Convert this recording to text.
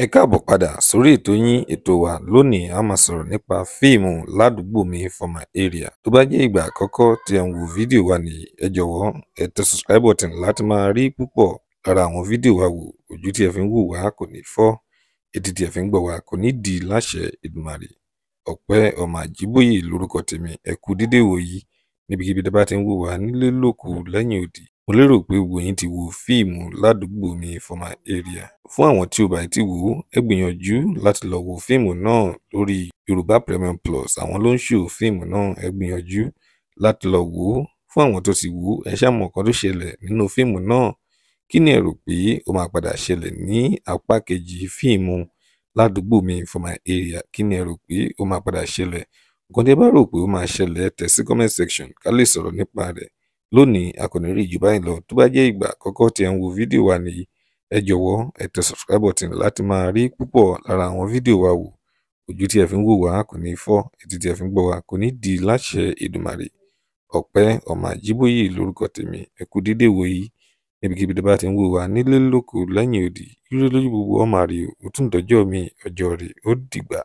Ẹ káàbọ̀ padà sórí ètò yín, ètò wa. Lónìí, a máa sọ̀rọ̀ nípa fíìmù Ládùúgbò Mi For My Area. Tó bá jẹ́ ìgbà àkọ́kọ́ tí ẹ ń wo fídíò wa nìyí, ẹ jọ̀wọ́ ẹ tẹ subscribe button láti máa rí púpọ̀ lára àwọn fídíò wa wò. Ojú tí ẹ fi ń wò wá kò ní fọ́, etí tí ẹ fi ń gbọ́ wá kò ní di láṣẹ Èdùmàrè. Ọpẹ́ ọmọ Àjíbóyè lórúkọ tèmi. Ẹ kú dédé ìwòyí níbikíbi tí ẹ bá ti ń wò wá nílé, lóko, lẹ́yìn odi. Mo lérò pé gbogbo yín ti wo fíìmù Ládùúgbò Mi For My Area. Fún àwọn tí ò bá ti wò ó, ẹ gbìyànjú láti lọ wo fíìmù náà lórí Yorùbá Premium Plus. Àwọn ló ń ṣò fíìmù náà. Ẹ gbìyànjú láti lọ wò ó. Fún àwọn tó ti wò ó, ẹ ṣáà mọ̀ nǹkan tó ṣẹlẹ̀ nínú fíìmù náà. Kí ni ẹ rò pé ó máa padà ṣẹlẹ̀ ní apá kejì fíìmù Ládùúgbò Mi For My Area? Kí ni ẹ rò pé ó máa padà ṣẹlẹ̀? Nǹkan tí ẹ bá rò pé ó máa ṣẹlẹ̀, ẹ tẹ̀ sí comment section ká lè sọ̀rọ̀ nípa rẹ̀. Lónìí, a kò ní rí jù báyìí lọ. Tó bá jẹ́ ìgbà àkọ́kọ́ tí ẹ ń wo fídíò wa nìyí, ẹ jọ̀wọ́ ẹ tẹ subscribe button láti máa rí púpọ̀ lára àwọn fídíò wa wò. Ojú tí ẹ fi ń wò wá kò ní fọ́, etí tí ẹ fi ń gbọ́ wá kò ní di láṣẹ Èdùmàrè. Ọpẹ́ ọmọ Àjíbóyè lórúkọ tèmi. Ẹ kú dédé ìwòyí níbikíbi tí ẹ bá ti ń wò wá nílé, lóko, lẹ́yìn odi. Ire lójú gbogbo ọmọ àrè. Ó tún dọjọ́ mi, ọjọ́ rẹ̀ ó dìgbà.